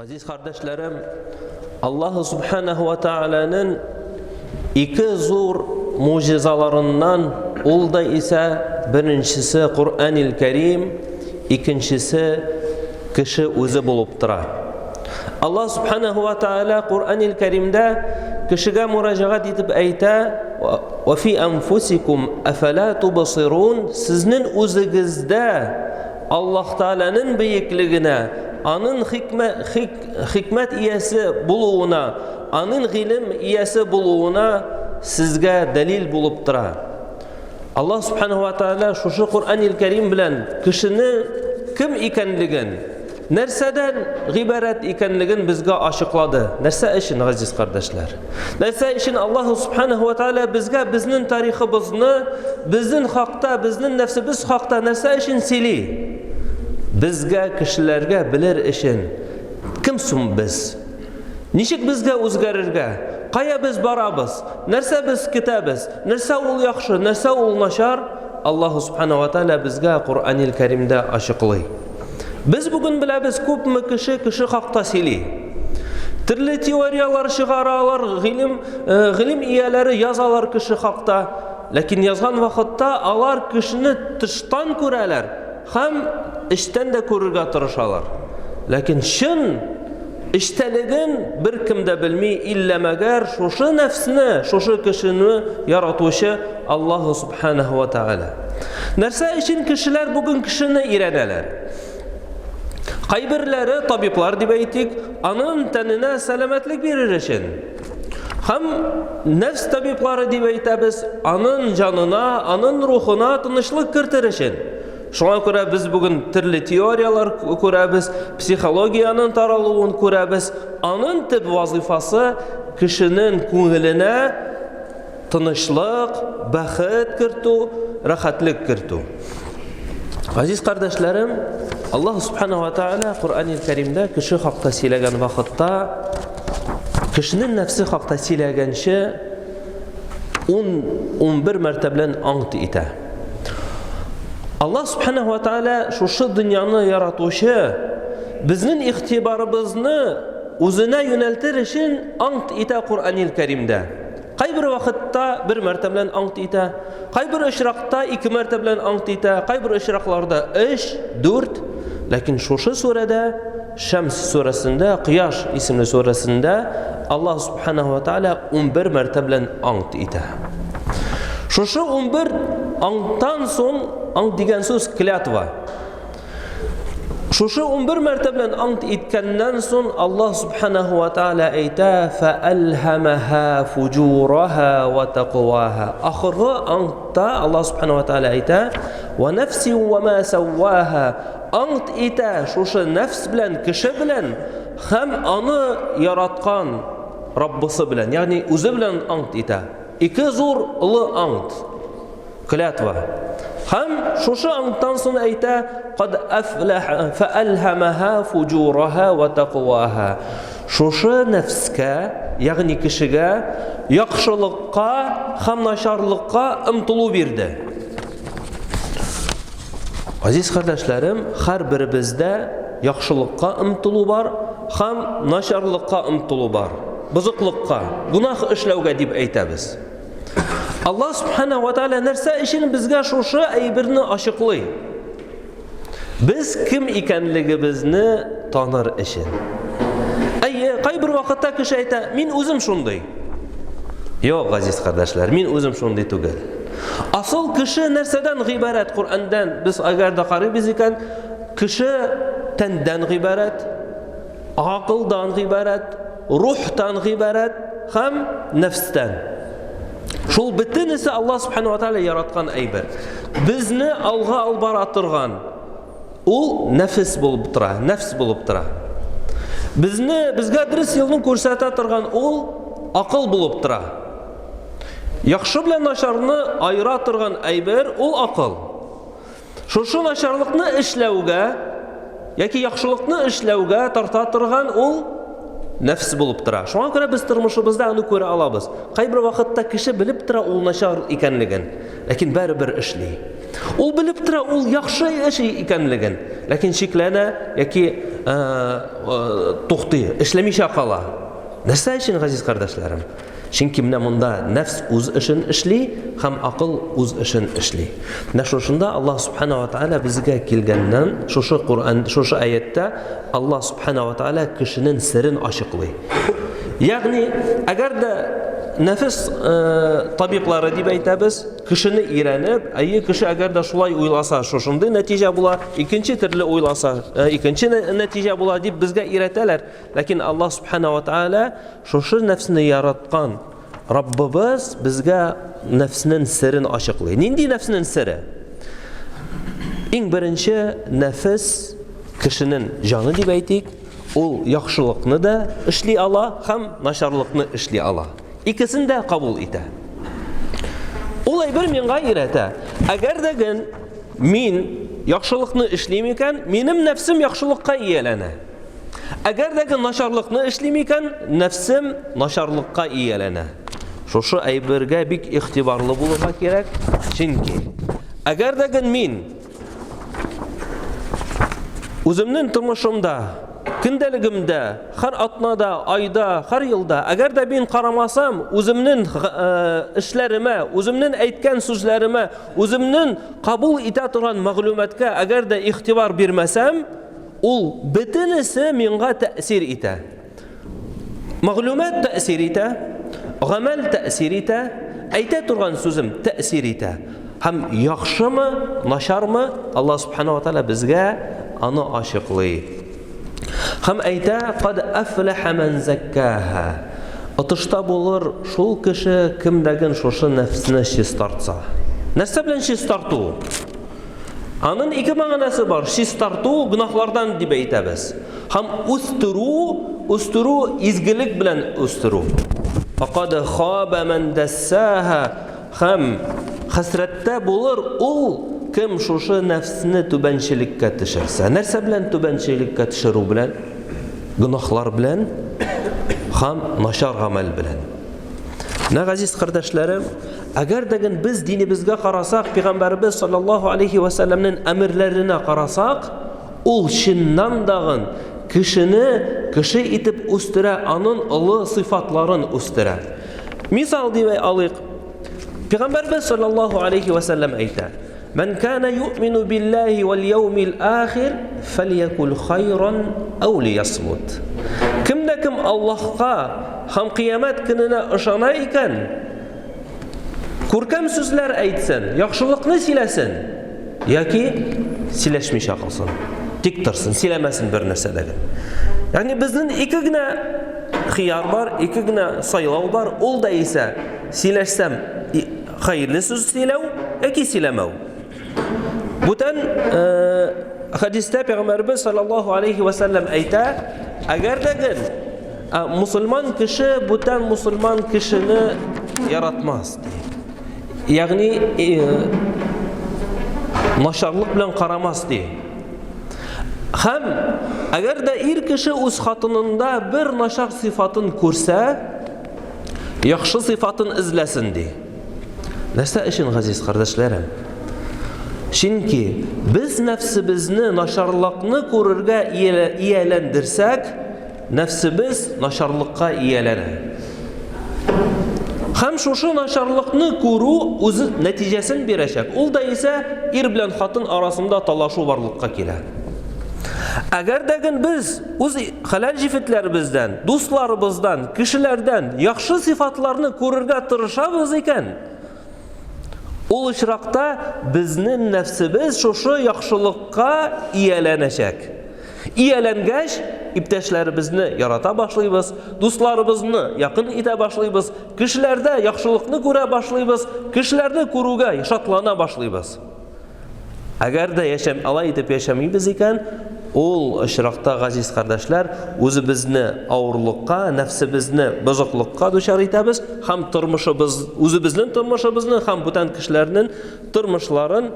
Газиз кардәшләрем, Аллаһу субханаһу ва тааляның ике зур муҗизаларыннан ул да исә беренчесе Коръәнил Кәрим, икенчесе кеше үзе булып тора. Аллаһ субханаһу ва тааля Коръәнил Кәримдә кешегә мөрәҗәгать итеп әйтә: "Ва фи анфусикум афала тубсирун?" Сезнең үзегездә Аллаһ Тәгаләнең бөеклегенә, аның хикмә, хик, хикмәт иясе булуына, аның гыйлем иясе булуына сезгә дәлил булып тора. Аллаһ Субханаһу ва Тәгалә шушы Коръәнил Кәрим белән кешене кем икәнлеген, нәрсәдән гыйбарәт икәнлеген безгә ачыклады. Нәрсә өчен, газиз кардәшләр? Нәрсә өчен Аллаһ Субханаһу ва Тәгалә безгә безнең тарихыбызны, безнең хакта, безнең нәфсебез хакта нәрсә өчен сөйли? Безгә, кешеләргә белер өчен. Кем соң без? Ничек безгә үзгәрергә? Кая без барабыз? Нәрсә без көтәбез? Нәрсә ул яхшы, нәрсә ул начар? Аллаһу Субханаһу ва Тәгалә безгә Коръәнил Кәримдә ачыклый. Без бүген беләбез, күпме кеше кеше хакта сөйли. Төрле теорияләр чыгаралар, гыйлем, э, гыйлем ияләре язалар кеше хакта. Ләкин язган вакытта алар кешене тыштан күрәләр һәм эчтән дә күрергә тырышалар. Ләкин чын эчтәлеген беркем дә белми, иллә мәгәр шушы нәфсне, шушы кешене яратучы Аллаһу субханаһу ва тааля. Нәрсә өчен кешеләр бүген кешене өйрәнәләр? Кайберләре табиблар дип әйтик, аның тәненә сәламәтлек бирер өчен. Һәм нәфс табиблары дип әйтәбез, аның җанына, аның рухына тынычлык кертер өчен. Шуңа күрә без бүген төрле теорияләр күрәбез, психологиянең таралуын күрәбез. Аның төп вазифасы кешенең күңеленә тынычлык, бәхет кертү, рәхәтлек кертү. Газиз кардәшләрем, Аллаһ субханаһу ва тааля Коръәни Кәримдә кеше хакта сөйләгән вакытта кешенең нәфсе хакта сөйләгәнче 10-11 мәртәбә белән ант итә. Аллаһ субханаһу ва тааля шушы дөньяны яратучы безнең игътибарыбызны үзенә юнәлтер өчен ант итә Коръәнил Кәримдә. Кайбер вакытта бер мәртәбә белән ант итә, кайбер очракта ике мәртәбә белән ант итә, кайбер очракларда өч, дүрт. Ләкин шушы сүрәдә, Шәмс сүрәсендә, Кояш исемле сүрәсендә Аллаһ субханаһу ва тааля 11 мәртәбә белән ант итә. Шушы 11 анттан соң, ант дигән сүз клятва. Шушы 11 мәртәбә белән ант иткәннән соң Аллаһ субханаһу ва тааля әйтә: "Фәәлһамаһа фуҗураһа ва тaqваһа". Ахыргы антта Аллаһ субханаһу ва тааля әйтә: "Ва нафси ва ма савваһа". Ант итә шушы нәфс белән, кеше белән һәм аны яраткан Раббысы белән, ягъни үзе белән ант итә. Ике зур олы ант. Клятва. Һәм шушы аңттан соң әйтә, Кад афлаха фәәлһамаһа фуҗураһа ва тaqваһа. Шушы нәфскә, ягъни кешегә яхшылыкка һәм начарлыкка омтылу бирде. Азиз кардәшләрем, һәрберебездә яхшылыкка омтылу бар һәм начарлыкка омтылу бар. Бозыклыкка, гөнаһ эшләүгә дип әйтәбез. Аллаһ субхана ва тааля нәрсә өчен безгә шушы әйберне ачыклый? Без кем икәнлегебезне таныр өчен. Әйе, кайбер вакытта кеше әйтә, мин үзем шундый. Юк, газиз кардәшләр, мин үзем шундый түгел. Асыл кеше нәрсәдән гыйбарәт? Коръәндән без әгәр дә карыйбыз икән, кеше тәндән гыйбарәт, Акылдан гыйбарәт, рухтан гыйбарәт һәм нәфстән. Шул бөтенесе Аллаһ субхана ва тааля яраткан әйбер. Безне алга алып бара торган ул нәфес булып тора, нәфс булып тора. Безне безгә дөрес юлны күрсәтә торган ул акыл булып тора. Яхшы белән начарны аера торган әйбер ул акыл. Шушы начарлыкны эшләүгә яки яхшылыкны эшләүгә тарта торган ул нәфс булып тора. Шуңа күрә без тормышыбызда аны күрә алабыз. Кайбер вакытта кеше белеп тора ул начар икәнлеген, ләкин барыбер эшли. Ул белеп тора, ул яхшы эш икәнлеген, ләкин шикләнә яки э, э, туктый, эшләмичә кала. Нәрсә өчен, газиз кардәшләрем? Чөнки менә монда нәфс үз эшен эшли һәм акыл үз эшен эшли. Менә шушында Аллаһ субхана ва тааля безгә килгәннән шушы Коръән, шушы аятта Аллаһ субхана ва тааля кешенең серен ачыклый. Ягъни, әгәр дә нәфес э, табиблары дип әйтәбез, кешене өйрәнеп, әйе, кеше әгәр дә шулай уйласа, шушындый нәтиҗә була, икенче төрле уйласа, э, икенче нәтиҗә була дип безгә өйрәтәләр. Ләкин Аллаһ субхана ва тааля Шушы нәфсне яраткан Раббыбыз безгә нәфснең серен ачыклый. Нинди нәфснең сере? Иң беренче нәфес кешенең җаны дип әйтик, ул яхшылыкны да эшли ала һәм начарлыкны эшли ала. Икесен дә кабул итә. Ул әйбер миңа өйрәтә. Әгәр дә ген мин яхшылыкны эшлим икән, минем нәфсем яхшылыкка ияләнә. Әгәр дә начарлыкны эшлим икән, нәфсем начарлыкка ияләнә. Шушы әйбергә бик игътибарлы булырга кирәк, чөнки әгәр дә мин үземнең тормышымда, көндәлегемдә, һәр атнада, айда, һәр елда, әгәр дә мин карамасам, үземнең э, эшләремә, үземнең әйткән сүзләремә, үземнең кабул итә торган мәгълүматка әгәр дә игътибар бирмәсәм, Ул бөтенесе миңа тәэсир итә. Мәгълүмат тәэсир итә, гамәл тәэсир итә, әйтә торган сүзем тәэсир итә. Һәм яхшымы, начармы, Аллаһ субхана ва тааля безгә аны ачыклый. Һәм әйтә, кад афлаха ман заккаха. Отышта булыр шул кеше, кемдәген шушы нәфсне чистартса. Нәрсә белән чистарту? Анын ике мәгънәсе бар. Чистарту гөнаһлардан дип әйтәбез. Һәм үстерү, үстерү изгелек белән үстерү. Фақад хаба ман дассаха һәм хәсрәттә булыр ул, кем шушы нәфсне түбәнчелеккә төшерсә. Нәрсә белән түбәнчелеккә төшерү белән? Гөнаһлар белән һәм начар гамәл белән. Менә газиз кардәшләрем, әгәр дә без динебезгә карасак, пәйгамбәребез саллаллаһу алейхи ва сәлләмнең әмерләренә карасак, ул чыннан дагын кешене кеше итеп үстерә, аның олы сыйфатларын үстерә. Мисал дип алыйк. Пәйгамбәребез саллаллаһу алейхи ва сәлләм әйтә: Мән кана юъмину биллаһи вәл яумил ахир фәльякул хайран ау лиясмут. Кем дә кем Аллаһка һәм кыямәт көненә ышана икән, күркәм сүзләр әйтсен, яхшылыкны сөйләсен яки сөйләшмичә калсын. Тик торсын, сөйләмәсен бер нәрсә дә. Ягъни безнең ике генә хыяр бар, ике генә сайлау бар, ул да исә сөйләшсәм Хәерле сүз сөйләү яки сөйләмәү. Бүтән э, хәдистә пәйгамбәрбез саллаллаһу алейхи ва саллям әйтә, әгәр дә гел мусульман кеше бүтән мусульман кешене яратмас ди. Ягъни э, начарлык белән карамас ди. Һәм әгәр дә ир кеше үз хатынында бер начар сыйфатын күрсә, Яхшы сыйфатын эзләсен ди. Нәрсә өчен, газиз кардәшләрем? Чөнки без нәфсебезне начарлыкны күрергә ияләндерсәк, нәфсебез начарлыкка ияләнә. Һәм шушы начарлыкны күрү үзе нәтиҗәсен бирәчәк. Ул да исә ир белән хатын арасында талашу барлыкка килә. Әгәр дә без үз хәләл җефетләребездән, дусларыбыздан, кешеләрдән яхшы сыйфатларны күрергә тырышабыз икән, ул очракта безнең нәфсебез шушы яхшылыкка ияләнәчәк. Ияләнгәч, иптәшләребезне ярата башлыйбыз, дусларыбызны якын итә башлыйбыз, кешеләрдә яхшылыкны күрә башлыйбыз, кешеләрне күрүгә шатлана башлыйбыз. Әгәр дә яшәм, алай итеп яшәмибез икән, ул очракта, газиз кардәшләр, үзебезне авырлыкка, нәфсебезне бозыклыкка дучар итәбез һәм тормышыбыз, үзебезнең тормышыбызны һәм бүтән кешеләрнең тормышларын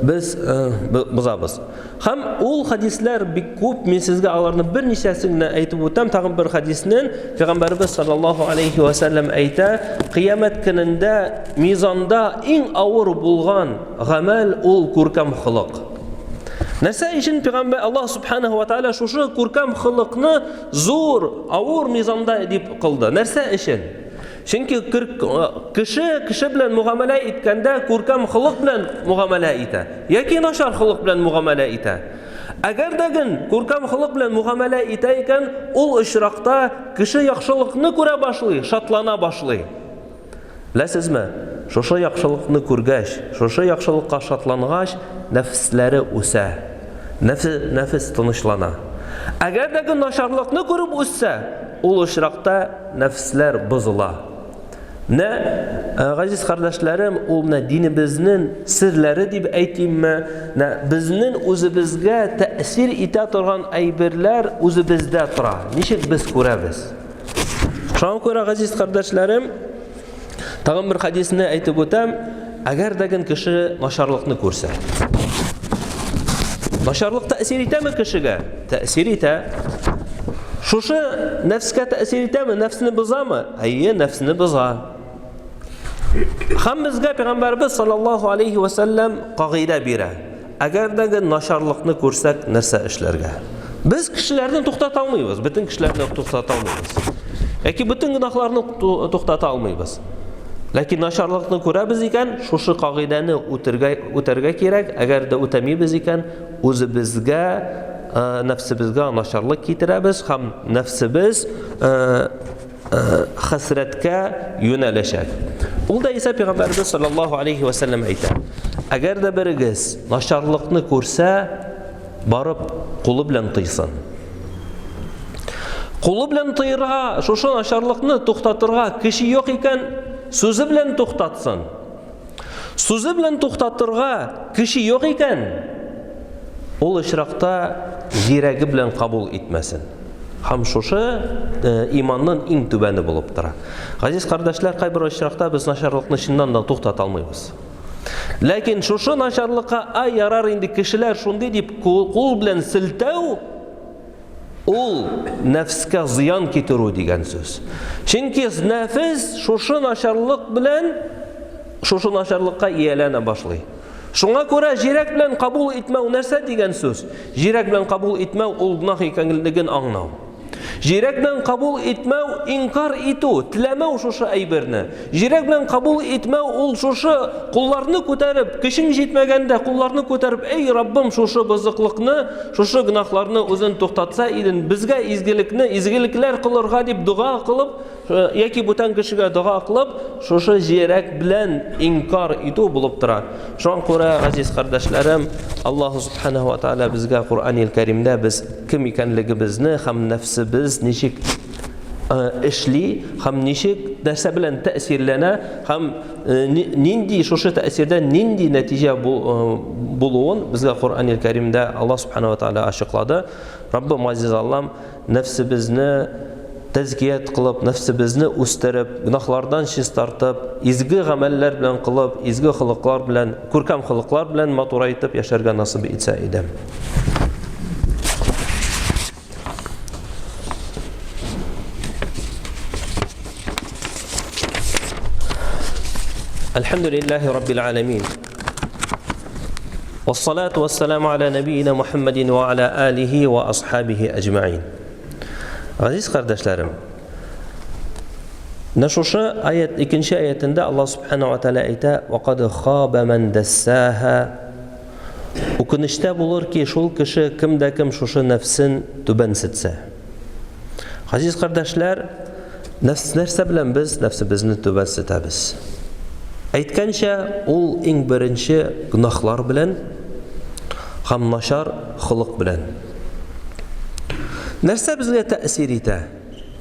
Без бозабыз. Һәм ул хадисләр бик күп, мин сезгә аларны берничәсен генә әйтеп үтәм. Тагын бер хадиснең Пәйгамбәрбез саллаллаһу алейхи ва сәлләм әйтә, кыямәт көнендә мизанда иң авыр булган гамәл ул күркәм холык. Нәрсә өчен Пәйгамбәр Аллаһ субханаһу ва тааля шушы күркәм холыкны зур, авыр мизанда дип кылды? Нәрсә өчен? Чөнки кеше кеше белән мөгамәлә иткәндә күркәм холык белән мөгамәлә итә яки начар холык белән мөгамәлә итә. Әгәр дә ген күркәм холык белән мөгамәлә итә икән, ул очракта кеше яхшылыкны күрә башлый, шатлана башлый. Беләсезме, шушы яхшылыкны күргәч, шушы яхшылыкка шатлангач, нәфесләре үсә. Нәфес, нәфес тынычлана. Әгәр дә начарлыкны күреп үссә, ул очракта нәфесләр бозыла. Менә, э, газиз кардәшләрем, ул менә динебезнең серләре дип әйтимме, менә безнең үзебезгә тәэсир итә торган әйберләр үзебездә тора. Ничек без күрәбез? Шуңа күрә, газиз кардәшләрем, Тагын бер хадисне әйтеп үтәм, әгәр дә ген кеше начарлыкны күрсә. Начарлык тәэсир итәме кешегә? Тәэсир итә. Шушы нәфскә тәэсир итәме? Нәфсне бозамы? Әйе, нәфсне боза. Һәм безгә Пәйгамбәрбез саллаллаһу алейхи ва сәлләм кагыйдә бирә. Әгәр дә начарлыкны күрсәк, нәрсә эшләргә? Без кешеләрне туктата алмыйбыз, бөтен кешеләрне туктата алмыйбыз. Яки бөтен гөнаһларны туктата алмыйбыз. Ләкин начарлыкны күрәбез икән, шушы кагыйдәне үтергә, үтәргә кирәк. Әгәр дә үтәмибез икән, үзебезгә, э, нәфсебезгә начарлык китерәбез һәм нәфсебез э, хәсрәткә юнәләчәк. Ул да исә пәйгамбәребез саллаллаһу алейхи ва сәлләм әйтә. Әгәр дә берегез начарлыкны күрсә, барып кулы белән тыйсын. Кулы белән тыйырга, шушы начарлыкны туктатырга кеше юк икән, сүзе белән туктатсын. Сүзе белән туктатырга көче юк икән, ул очракта йөрәге белән кабул итмәсен. Һәм шушы э, иманның иң түбәне булып тора. Газиз кардәшләр, кайбер очракта без начарлыкны чыннан да туктата алмыйбыз. Ләкин шушы начарлыкка ай ярар инде кешеләр шундый дип кул белән селтәү Ул нәфескә зыян китерү дигән сүз. Чөнки нәфес шушы начарлык белән шушы начарлыкка ияләнә башлый. Шуңа күрә җирәк белән кабул итмәү нәрсә дигән сүз? Җирәк белән кабул итмәү ул гөнаһ икәнлеген аңлау. Җирәк белән кабул итмәү инкар итү, теләмәү шушы әйберне. Җирәк белән кабул итмәү ул шушы кулларны күтәреп, көчең җитмәгәндә кулларны күтәреп, эй Раббым, шушы бозыклыкны, шушы гөнаһларны үзен туктатса иден, безгә изгелекне, изгелекләр кылырга дип дога кылып, э, яки бүтән кешегә дога кылып, шушы җирәк белән инкар итү булып тора. Шуңа күрә, газиз кардәшләрем, Аллаһу субханаһу ва тааля безгә Коръәнил Кәримдә без кем икәнлегебезне һәм нәфсебез ничек эшли һәм ничек нәрсә белән тәэсирләнә һәм нинди шушы тәэсирдән нинди нәтиҗә булуын безгә Коръәнил Кәримдә Аллаһ субханаһу ва тааля ачыклады. Раббым Газиз Аллам нәфсебезне тәзкият кылып, нәфсебезне үстереп, гөнаһлардан чистартып, изге гамәлләр белән кылып, изге холыклар белән, күркәм холыклар белән матурайтып яшәргә насыйп итсә иде. الحمد لله رب العالمين والصلاة والسلام على نبينا محمد وعلى آله وأصحابه أجمعين Газиз кардәшләрем, менә шушы аят, икенче аятында Аллаһ Субхану ва Тааля әйтә: "Ва кад хаба ман дассаха". Үкенечтә булыр ки, шул кеше кем дә кем шушы нәфсен түбәнсетсә. Газиз кардәшләр, нәфс нәрсә белән без нәфсебезне түбәнсетәбез? Әйткәнчә, ул иң беренче гөнаһлар белән һәм начар холык белән. Нәрсә безгә тәэсир итә?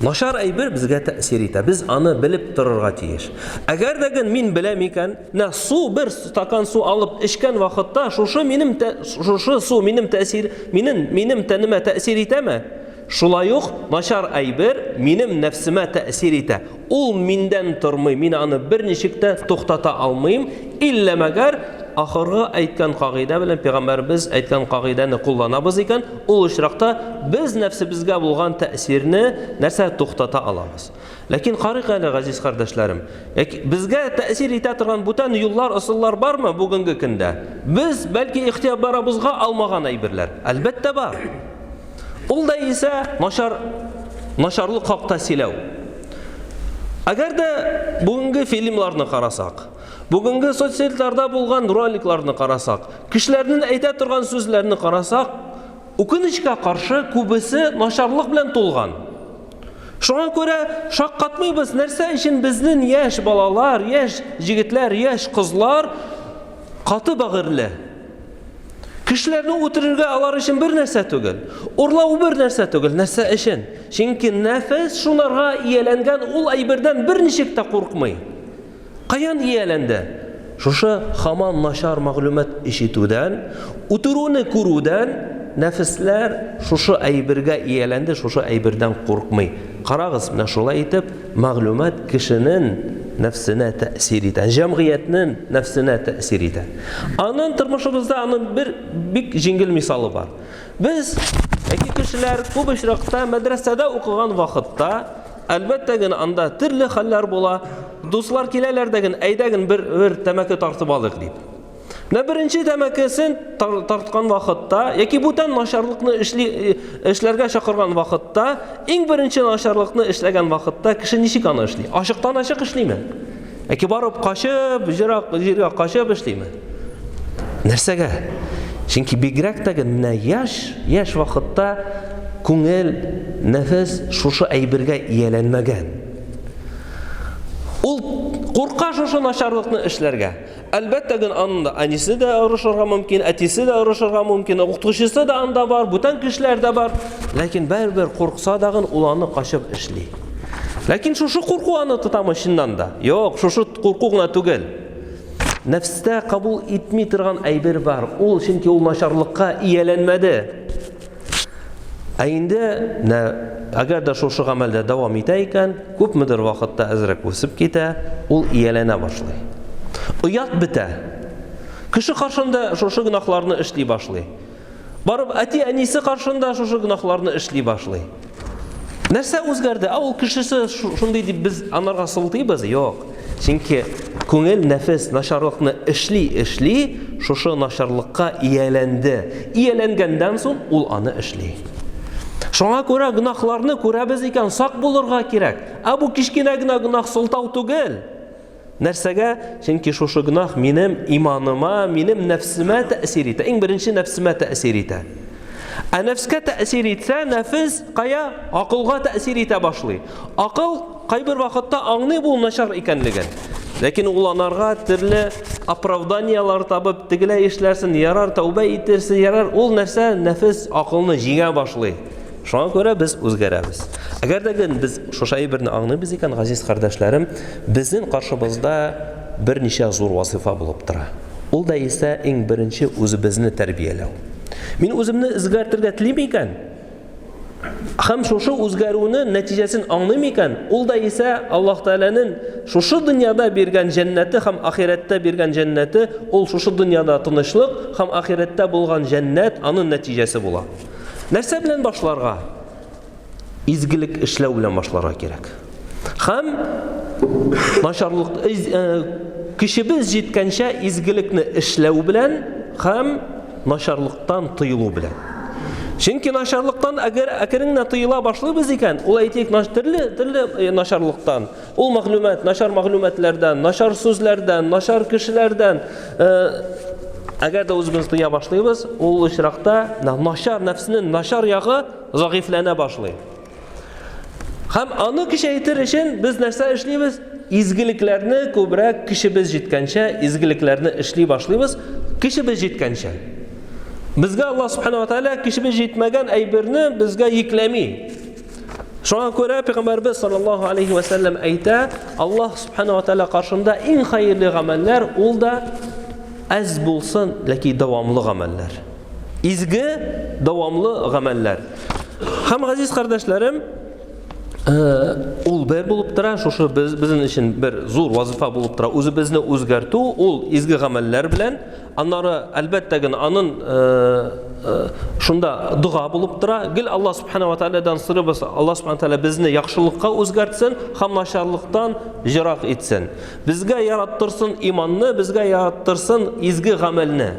Начар әйбер безгә тәэсир итә. Без аны белеп торырга тиеш. Әгәр дә ген мин беләм икән, менә су бер стакан су алып эчкән вакытта шушы минем шушы су минем тәэсир минем минем тәнемә тәэсир итәме? Шулай ук начар әйбер минем нәфсемә тәэсир итә. Ул миндән тормый, мин аны берничек тә туктата алмыйм, иллә мәгәр ахыргы әйткән кагыйдә белән пәйгамбәребез әйткән кагыйдәне кулланабыз икән, ул очракта без нәфсебезгә булган тәэсирне нәрсә туктата алабыз. Ләкин карыйк әле, газиз кардәшләрем, безгә тәэсир итә торган бүтән юллар, ысуллар бармы бүгенге көндә? Без бәлки игътибарыбызга алмаган әйберләр. Әлбәттә бар. Ул да исә начар начарлык хакта сөйләү. Әгәр дә бүгенге фильмларны карасак, бүгенге соцсетьләрдә булган роликларны карасак, кешеләрнең әйтә торган сүзләрне карасак, үкенечкә каршы күбесе начарлык белән тулган. Шуңа күрә шаккатмыйбыз, нәрсә өчен безнең яшь балалар, яшь җегетләр, яшь кызлар каты бәгырьле. Кешеләрне үтерергә алар өчен бер нәрсә түгел. Урлау бер нәрсә түгел. Нәрсә өчен? Чөнки нәфес шунарга ияләнгән, ул әйбердән берничек тә куркмый. Каян ияләнде? Шушы хаман начар мәгълүмат ишетүдән, үтерүне күрүдән нәфесләр шушы әйбергә ияләнде, шушы әйбердән куркмый. Карагыз, менә шулай итеп мәгълүмат кешенең нәфсенә тәэсир итә, җәмгыятьнең нәфсенә тәэсир итә. Анын тормышыбызда анын бер бик җиңел мисалы бар. Без, яки кешеләр күп очракта мәдрәсәдә укыган вакытта, әлбәттә генә анда төрле хәлләр була. Дуслар киләләр дә генә, әйдә генә бер, бер тәмәке тартып алыйк дип. Менә беренче тәмәкесен тарткан вакытта яки бүтән начарлыкны эшли э, эшләргә чакырган вакытта, иң беренче начарлыкны эшләгән вакытта кеше ничек аны эшли? Ачыктан ачык эшлиме? Яки барып качып, җырак җиргә качып эшлиме? Нәрсәгә? Чөнки бигрәк тә менә яшь, яшь вакытта күңел, нәфес шушы әйбергә ияләнмәгән. Ул курка шушы начарлыкны эшләргә. Әлбәттә генә анда әнисе дә орышырга мөмкин, әтисе дә орышырга мөмкин, укытучысы да анда бар, бүтән кешеләр дә бар. Ләкин бәрбер куркса дагын ул аны качып эшли. Ләкин шушы курку аны тотамы чыннан да? Юк, шушы курку гына түгел. Нәфстә кабул итми торган әйбер бар. Ул чөнки ул начарлыкка ияләнмәде. Ә инде нә, әгәр дә шушы гамәлдә дәвам итә икән, күпмедер вакытта әзрәк үсеп китә, ул ияләнә башлый. Оят бетә. Кеше каршында шушы гөнаһларны эшли башлый. Барып әти-әнисе каршында шушы гөнаһларны эшли башлый. Нәрсә үзгәрде? Ә ул кешесе шундый дип без анарга сылтыйбыз? Юк. Чөнки күңел, нәфес начарлыкны эшли-эшли, шушы начарлыкка ияләнде. Ияләнгәннән соң ул аны эшли. Шуңа күрә гөнаһларны күрәбез икән, сак булырга кирәк. Ә бу кечкенә генә гөнаһ сылтау түгел. Нәрсәгә? Чөнки шушы гөнаһ минем иманыма, минем нәфсемә тәэсир итә. Иң беренче нәфсемә тәэсир итә. Ә нәфскә тәэсир итсә, нәфес кая? Акылга тәэсир итә башлый. Акыл кайбер вакытта аңлый бу начар икәнлеген. Ләкин ул анарга төрле оправданияләр табып, тегеләй эшләрсен, ярар, тәүбә итерсен, ярар. Ул нәрсә нәфес акылны җиңә башлый. Шуңа күрә без үзгәрәбез. Әгәр дә без шушы әйберне аңлыйбыз икән, газиз кардәшләрем, безнең каршыбызда берничә зур вазыйфа булып тора. Ул да исә иң беренче үзебезне тәрбияләү. Мин үземне үзгәртергә телим икән, һәм шушы үзгәрүнең нәтиҗәсен аңлыйм икән, ул да исә Аллаһ Тәгаләнең шушы дөньяда биргән җәннәте һәм ахирәттә биргән җәннәте, ул шушы дөньяда тынычлык һәм ахирәттә булган җәннәт аның нәтиҗәсе була. Нәрсә белән башларга? Изгелек эшләү белән башларга кирәк. Һәм начарлык э, көчебез җиткәнчә изгелекне эшләү белән һәм начарлыктан тыелу белән. Чөнки начарлыктан әгәр әкрен генә тыела башлыйбыз икән, ул әйтик, төрле төрле э, начарлыктан, ул мәгълүмат, начар мәгълүматлардан, начар сүзләрдән, начар кешеләрдән, э, әгәр дә үзебез тыя башлыйбыз, ул очракта начар нәфсенең начар ягы зәгыйфьләнә башлый. Һәм аны көчәйтер өчен без нәрсә эшлибез? Изгелекләрне күбрәк көчебез җиткәнчә изгелекләрне эшли башлыйбыз, көчебез җиткәнчә. Безгә Аллаһ субхана ва тааля көчебез җитмәгән әйберне безгә йөкләми. Шуңа күрә Пәйгамбәрбез саллаллаһу алейхи ва сәлләм әйтә, Аллаһ субхана ва тааля каршында иң хәерле гамәлләр ул да әз булсын, ләкин дәвамлы гамәлләр. Изге, дәвамлы гамәлләр. Һәм газиз кардәшләрем, Ул бер булып тора, шушы без, безнең өчен бер зур вазифа булып тора. Үзебезне үзгәртү, ул изге гамәлләр белән. Аннары, әлбәттә генә, анын шунда дога булып тора. Гел Аллаһ субхана ва тааладан сорыйбыз, Аллаһ субхана тааля безне яхшылыкка үзгәртсен һәм начарлыктан җырак итсен. Безгә яраттырсын иманны, безгә яраттырсын изге гамәлне.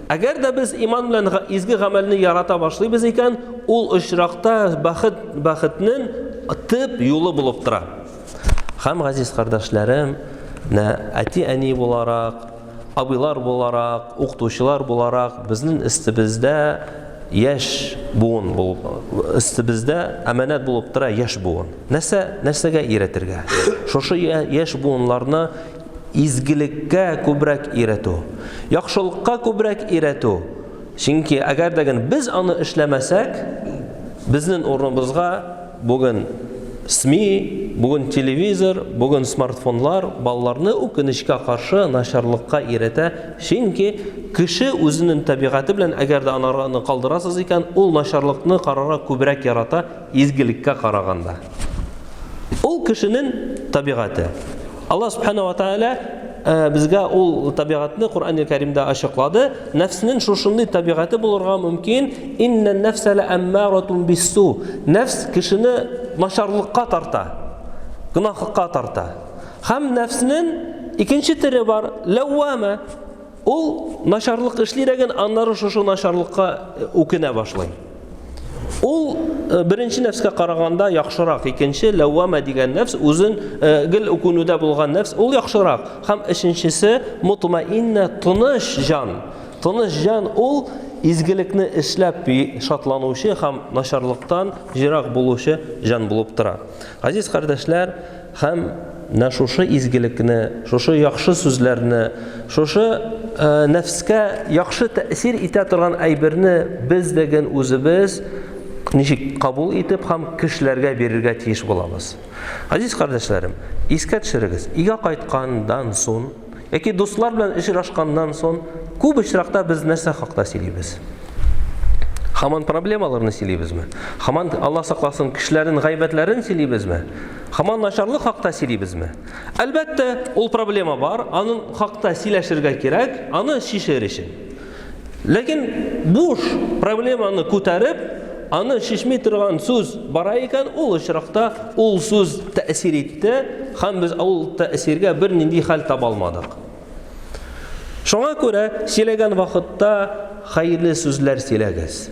Әгәр дә без иман белән изге гамәлне ярата башлыйбыз икән, ул очракта бәхет бәхетнең төп юлы булып тора. Һәм газиз кардәшләрем, нә әти-әни буларак, абыйлар буларак, укытучылар буларак безнең өстебездә яшь буын булып, өстебездә әманәт булып тора яшь буын. Нәрсә, нәрсәгә өйрәтергә? Шушы яшь буынларны изгелеккә күбрәк өйрәтү, яхшылыкка күбрәк өйрәтү. Чөнки әгәр дә без аны эшләмәсәк, безнең урыныбызга бүген СМИ, бүген телевизор, бүген смартфонлар балаларны үкенечкә каршы начарлыкка өйрәтә. Чөнки кеше үзенең табигате белән, әгәр дә аны калдырасыз икән, ул начарлыкны карарга күбрәк ярата, изгелеккә караганда. Ул кешенең табигате. Аллаһ Субхана ва Тааля э, безгә ул табигатьне Коръән Кәримдә ачыклады. Нәфснең шушындый табигате булырга мөмкин. Иннә нәфсә ләәммаратун биссу. Нәфс кешене начарлыкка тарта, гөнаһка тарта. Һәм нәфснең икенче төре бар, ләввама. Ул начарлык эшли дәген, аннары шушы начарлыкка э, үкенә башлый. Ул э, беренче нәфскә караганда яхшырак, икенче ләввама дигән нәфс үзен э, гел үкенүдә булган нәфс, ул яхшырак. Һәм өченчесе мутмаинна тыныч җан. Тыныч җан ул изгелекне эшләп шатланучы һәм начарлыктан җирак булучы җан булып тора. Газиз кардәшләр, Һәм менә шушы изгелекне, шушы яхшы сүзләрне, шушы э, нәфскә яхшы тәэсир итә торган әйберне без дәген үзебез ничек кабул итеп һәм кешеләргә бирергә тиеш булабыз. Газиз кардәшләрем, искә төшерегез, өйгә кайтканнан соң яки дуслар белән очрашканнан соң күп очракта без нәрсә хакта сөйлибез? Хаман проблемаларны сөйлибезме? Хаман, Алла сакласын, кешеләрнең гайбәтләрен сөйлибезме? Хаман начарлык хакта сөйлибезме? Әлбәттә, ул проблема бар, аның хакта сөйләшергә кирәк, аны шишер өчен. Ләкин буш проблеманы күтәреп, аны шишми торган сүз бара икән, ул очракта ул сүз тәэсир итте һәм без ул тәэсиргә бернинди хәл таба алмадык. Шуңа күрә сөйләгән вакытта хәерле сүзләр сөйләгез.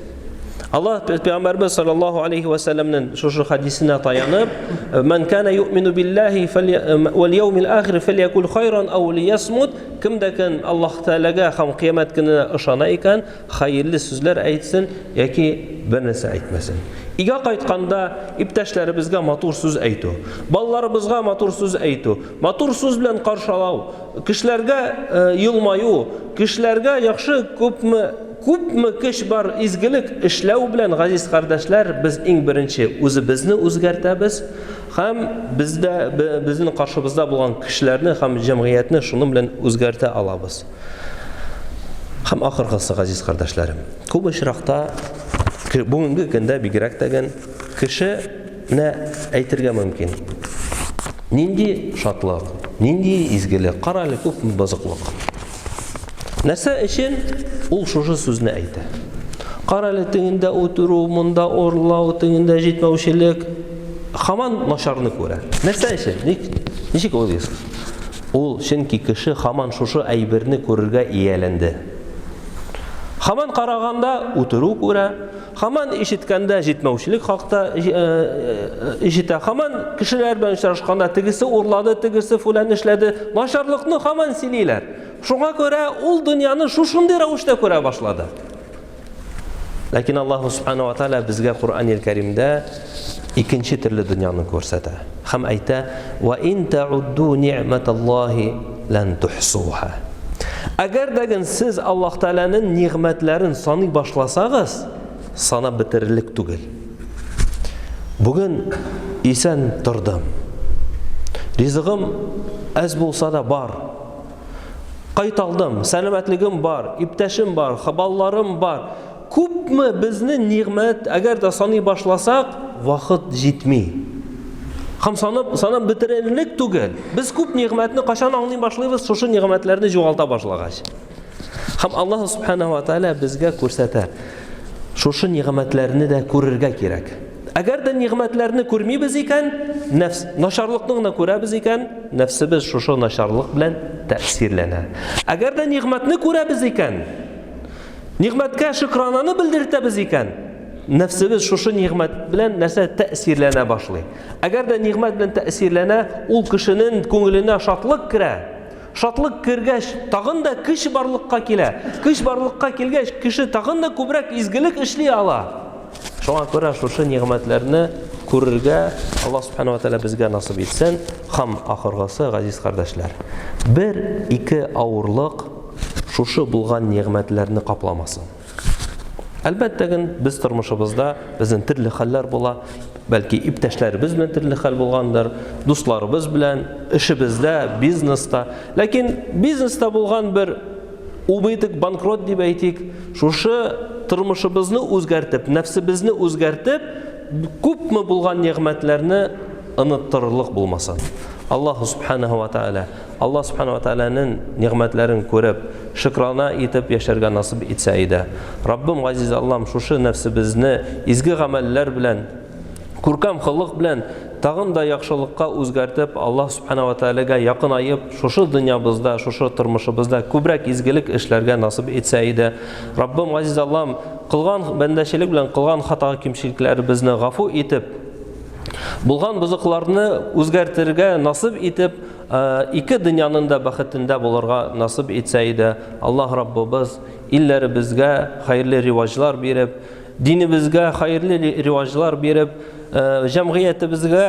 Аллаһ Пәйгамбәрбез саллаллаһу алейхи ва сәлләмнең шушы хадисенә таянып, "Ман кана юъмину биллаһи вал яумил ахир фальякул хайран ау лиясмут", кем дә кем Аллаһ Тәгаләгә һәм кыямәт көненә ышана икән, хәерле сүзләр әйтсен яки бер нәрсә әйтмәсен. Өйгә кайтканда иптәшләребезгә матур сүз әйтү, балаларыбызга матур сүз әйтү, матур сүз белән каршылау, Кешеләргә э, елмаю, кешеләргә яхшы күпме күпме көч бар изгелек эшләү белән, газиз кардәшләр, без иң беренче үзебезне үзгәртәбез һәм бездә безнең каршыбызда булган кешеләрне һәм җәмгыятьне шуның белән үзгәртә алабыз. Һәм ахыргысы, газиз кардәшләрем, күп очракта бүгенге көндә бигрәк тә кеше Менә әйтергә мөмкин. Нинди шатлык, нинди изгелек, кара әле күпме бозыклык. Нәрсә өчен ул шушы сүзне әйтә? Кара әле тегендә үтерү, монда урлау, тегендә җитмәүчелек. Хаман начарны күрә. Нәрсә өчен? Ник? Ничек уйлыйсыз? Ул чөнки кеше хаман шушы әйберне күрергә ияләнде. Хаман караганда үтерү күрә, Хаман ишеткәндә җитмәүчелек хакта ишетә. Хаман кешеләр белән очрашканда тегесе урлады, тегесе фүлән эшләде. Начарлыкны хаман сөйлиләр. Шуңа күрә ул дөньяны шушындый рәвештә күрә башлады. Ләкин Аллаһу субхана ва тааля безгә Коръәнил Кәримдә икенче төрле дөньяны күрсәтә. Һәм әйтә: "Ва ин таудду ни'маталлаһи лан тухсуха". Әгәр дә сез Аллаһ Тәгаләнең нигъмәтләрен саный башласагыз, санап бетерерлек түгел. Бүген исән тордым. Ризыгым әз булса да бар. Кайталдым, сәламәтлегем бар, иптәшем бар, балаларым бар. Күпме безне нигъмәт, әгәр дә саный башласак, вакыт җитми. Һәм санап, санап бетерерлек түгел. Без күп нигъмәтне кайчан аңлый башлыйбыз? Шушы нигъмәтләрне югалта башлагач. Һәм Аллаһ субханаһу ва тааля безгә күрсәтә. Шушы нигъмәтләрне дә күрергә кирәк. Әгәр дә нигъмәтләрне күрмибез икән, нәфс начарлыкны гына күрәбез икән, нәфсебез шушы начарлык белән тәэсирләнә. Әгәр дә нигъмәтне күрәбез икән, нигъмәткә шөкрананы белдертәбез икән, нәфсебез шушы нигъмәт белән нәрсә тәэсирләнә башлый. Әгәр дә нигъмәт белән тәэсирләнә, ул кешенең күңеленә шатлык керә. Шатлык кергәч, тагын да көч барлыкка килә. Көч барлыкка килгәч, кеше тагын да күбрәк изгелек эшли ала. Шуңа күрә шушы нигъмәтләрне күрергә Аллаһ Субхану ва Тааля безгә насыйп итсен. Һәм ахыргысы, газиз кардәшләр, бер ике авырлык шушы булган нигъмәтләрне капламасын. Әлбәттә ген, без тормышыбызда безнең төрле хәлләр була. Бәлки иптәшләребез белән төрле хәл булгандыр, дусларыбыз белән, эшебездә, бизнеста. Ләкин бизнеста булган бер убыток, банкрот дип әйтик, шушы тормышыбызны үзгәртеп, нәфсебезне үзгәртеп, күпме булган нигъмәтләрне оныттырырлык булмасын. Аллаһу субханаһу ва тааля Аллаһ Субхана ва Тәгаләнең нигъмәтләрен күреп, шөкрана итеп яшәргә насыйп итсә иде. Раббым газиз Аллам шушы нәфсебезне изге гамәлләр белән, күркәм холык белән тагын да яхшылыкка үзгәртеп, Аллаһ Субхана ва Тәгаләгә якынаеп, шушы дөньябызда, шушы тормышыбызда күбрәк изгелек эшләргә насыйп итсә иде. Раббым газиз Аллам кылган бәндәчелек белән кылган хата кимчелекләребезне гафу итеп, булган бозыкларны үзгәртергә насыйп итеп, Ике дөньяның да бәхетендә булырга насыйп итсә иде. Аллаһ Раббыбыз илләребезгә хәерле риваҗлар биреп, динебезгә хәерле риваҗлар биреп, җәмгыятебезгә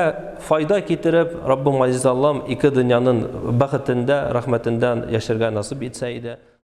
файда китереп, Раббым Газиз Аллам ике дөньяның бәхетендә, рәхмәтендә яшәргә насыйп итсә иде.